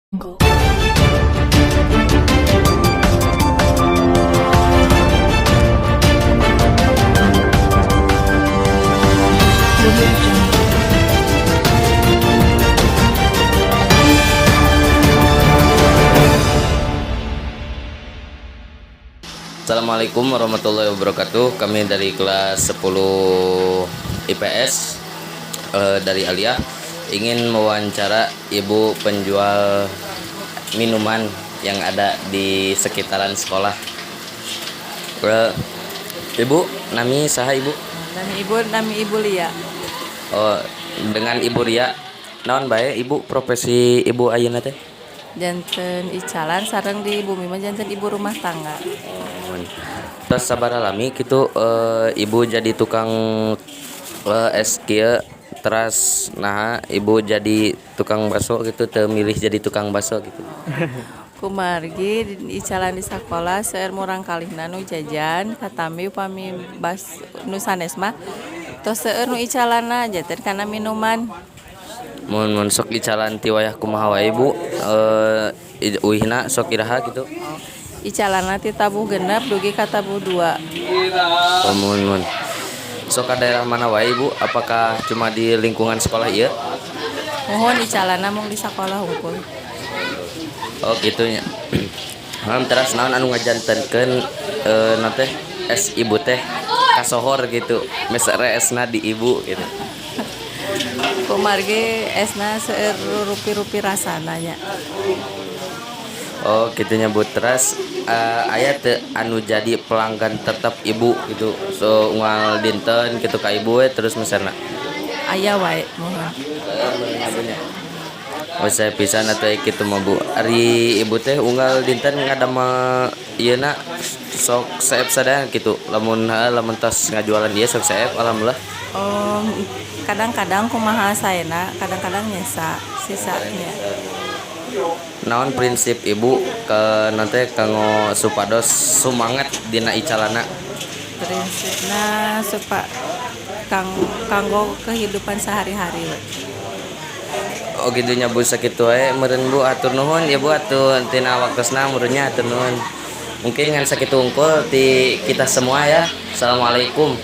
Jungle. Audio Jungle. Assalamualaikum warahmatullahi wabarakatuh. Kami dari kelas 10 IPS dari Alia ingin mewawancara ibu penjual minuman yang ada di sekitaran sekolah. Ibu, nami saha, Ibu? Nami Ibu Lia. Oh, dengan Ibu Ria. Naon bae, Ibu, profesi Ibu ayeuna teh? Janten icalan sareng di bumi mah janten ibu rumah tangga. Terus sabaraha lami gitu Ibu jadi tukang es kieu? Terus nah, Ibu jadi tukang bakso gitu, teu milih jadi tukang bakso gitu? Kumargi icalan di sakola seueur murangkalihna nu jajan, katambi upami bas nu sanes mah tos seueur nu icalanna, janten kana minuman. Mun mun sok icalan ti wayah kumaha wae, Ibu? Uihna sok iraha gitu? Icalanna ti tabuh 6 dugi ka tabuh 2. Oh, mun mun sok ka daerah mana wae, Ibu? Apakah cuma di lingkungan sekolah ieu? Muhun, icalanna mung di sakola hungkul. Oh, gitu nya. Terus naon anu ngajantenkeun naon teh es Ibu teh kasohor gitu, mesere esna di Ibu gitu? Kumargi esna seueur rupi-rupi rasana nya. Oh, gitu nya, Bu. Terus aya teu anu jadi pelanggan tetap Ibu gitu, so unggal dinten gitu ka Ibu we terus meserna? Aya wae, muhun. Oh, sae pisan atuh kitu mah, Bu. Ari Ibu teh unggal dinten ngadamel ieu na sok seep sadaya gitu? Lamun heuh, lamun tos ngajualan ieu sok seep, alhamdulillah? Oh, kadang-kadang kumaha saena, kadang-kadang nyesa sisanya. Naon prinsip Ibu ke nanti kanggo supados sumanget dina icalana? Prinsipna supa kang kanggo kehidupan sehari-hari we. Oh, gitu nya, Bu. Sakitu wae meureun, Bu. Atur nuhun ya, Bu, atuh tina waktosna meureun nya. Atur nuhun. Mungkin ngan sakitu hungkul ti kita semua ya. Assalamualaikum.